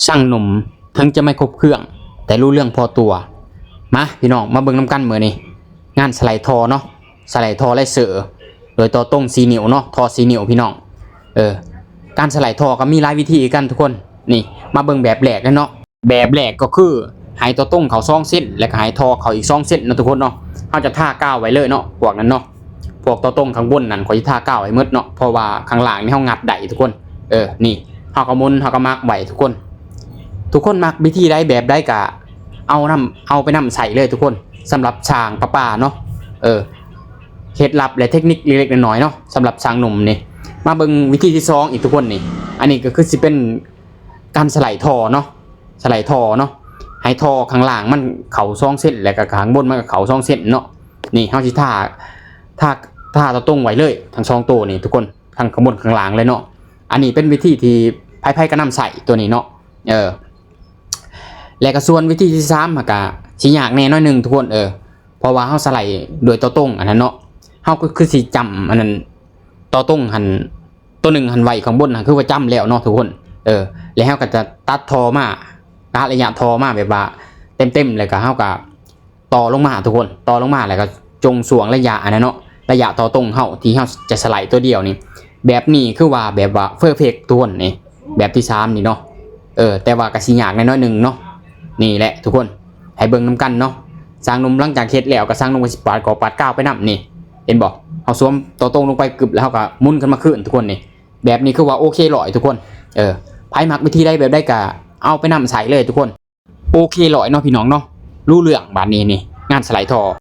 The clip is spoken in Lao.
ຊ່າງໜຸ່ມເຖິງຈະໄມ່ຄົບເຄື່ອງ ແຕ່ຮູ້ເລື່ອງພໍຕົວ. ມາພີ່ນ້ອງ ມາເບິ່ງນຳກັນມື້ນີ້ ງານສະໄຫຼທໍ່ເນາະ, ສະໄຫຼທໍ່ເລເຊີ ໂດຍຕໍ່ຕົງສີ່ນິ້ວເນາະ, ທໍ່ສີ່ນິ້ວພີ່ນ້ອງ. ເອີ ການສະໄຫຼທໍ່ກໍມີຫຼາຍວິທີຄືກັນທຸກຄົນ. ນີ້ ມາເບິ່ງແບບແລກເລີຍເນາະ. ແບບແລກກໍຄືໃຫ້ຕໍ່ຕົງເຂົ້າສອງເສັ້ນ ແລ້ວກໍໃຫ້ທໍ່ເຂົ້າອີກສອງເສັ້ນເນາະທຸກຄົນເນາະ. ເຮົາຈະທາກາວໄວ້ເລີຍເນາະ ພວກນັ້ນເນາະ, ພວກຕໍ່ຕົງຂ້າງບົນນັ້ນ ຂ້ອຍຊິທາກາວໄວ້ໝົດເນາະ ເພາະວ່າຂ້າງລ່າງນີ້ເຮົາງັດໄດ້ທຸກຄົນ. ເອີ ນີ້ ເຮົາກໍໝູນ ເຮົາກໍໝັກໄວ້ທຸກຄົນ. ທຸກຄົນມັກວິທີໃດແບບໃດກໍເອົານຳ ເອົາໄປນຳໃຊ້ເລີຍທຸກຄົນ. ສຳລັບຊ່າງປະປາເນາະ ເອີ ເຮັດລັບ ແລະ ເທັກນິກເລັກໆນ້ອຍໆເນາະ ສຳລັບຊ່າງໜຸ່ມນີ້. ມາເບິ່ງວິທີທີສອງອີກທຸກຄົນນີ້. ອັນນີ້ກໍຄືຊິເປັນ ການສະໄຫຼທໍ່ເນາະ, ສະໄຫຼທໍ່ເນາະ ໃຫ້ທໍ່ຂ້າງລ່າງມັນເຂົ້າສອງເສັ້ນ ແລ້ວກໍຂ້າງບົນມັນກໍເຂົ້າສອງເສັ້ນເນາະ. ນີ້ເຮົາຊິທາ ທາ ທາຕໍ່ຕົງໄວ້ເລີຍທັງສອງໂຕນີ້ທຸກຄົນ, ທັງຂ້າງບົນຂ້າງລ່າງເລີຍເນາະ. ອັນນີ້ເປັນວິທີທີ່ໃຜໆກໍນຳໃຊ້ໂຕນີ້ເນາະ. ເອີ ແລ້ວກໍສ່ວນວິທີທີສາມ ມັນກໍຊິຍາກແດ່ໜ້ອຍໜຶ່ງທຸກຄົນ. ເອີ ເພາະວ່າເຮົາສະໄຫຼດ້ວຍຕໍ່ຕົງອັນນັ້ນເນາະ, ເຮົາກໍຄືຊິຈ້ຳອັນນັ້ນ ຕໍ່ຕົງຫັ້ນ ຕົວໜຶ່ງຫັ້ນໄວ້ຂ້າງບົນຫັ້ນ ຄືວ່າຈ້ຳແລ້ວເນາະທຸກຄົນ. ເອີ ແລ້ວເຮົາກໍຈະຕັດທໍ່ມາ ກະໄລຍະທໍ່ມາແບບວ່າເຕັມໆ ແລ້ວກໍເຮົາກໍຕໍ່ລົງມາທຸກຄົນ, ຕໍ່ລົງມາແລ້ວກໍຈົ່ງຊ່ວງໄລຍະອັນນັ້ນເນາະ, ໄລຍະຕໍ່ຕົງເຮົາທີ່ເຮົາຈະສະໄຫຼຕົວດຽວນີ້. ແບບນີ້ຄືວ່າແບບວ່າເພີເຟັກທຸກຄົນນີ້, ແບບທີສາມນີ້ເນາະ. ເອີ ແຕ່ວ່າກໍຊິຍາກແດ່ໜ້ອຍໜຶ່ງເນາະ. ນີ້ແຫຼະທຸກຄົນ ໃຫ້ເບິ່ງນຳກັນເນາະ. ຊ່າງໜຸ່ມຫຼັງຈາກເຮັດແລ້ວ ກໍຊ່າງໜຸ່ມກໍຊິປາດກໍປາດກາວໄປນຳນີ້ ເຫັນບໍ່? ເຮົາສວມຕໍ່ຕົງລົງໄປກຶບ ແລ້ວເຮົາກໍໝູນຂຶ້ນມາຄືນທຸກຄົນນີ້. ແບບນີ້ຄືວ່າໂອເຄຮ້ອຍທຸກຄົນ. ເອີ ໃຜມັກວິທີໃດແບບໃດກໍເອົາໄປນຳໃຊ້ເລີຍທຸກຄົນ. ໂອເຄຮ້ອຍເນາະພີ່ນ້ອງເນາະ, ຮູ້ເລື່ອງບາດນີ້ນີ້ ງານສະໄຫຼທໍ່.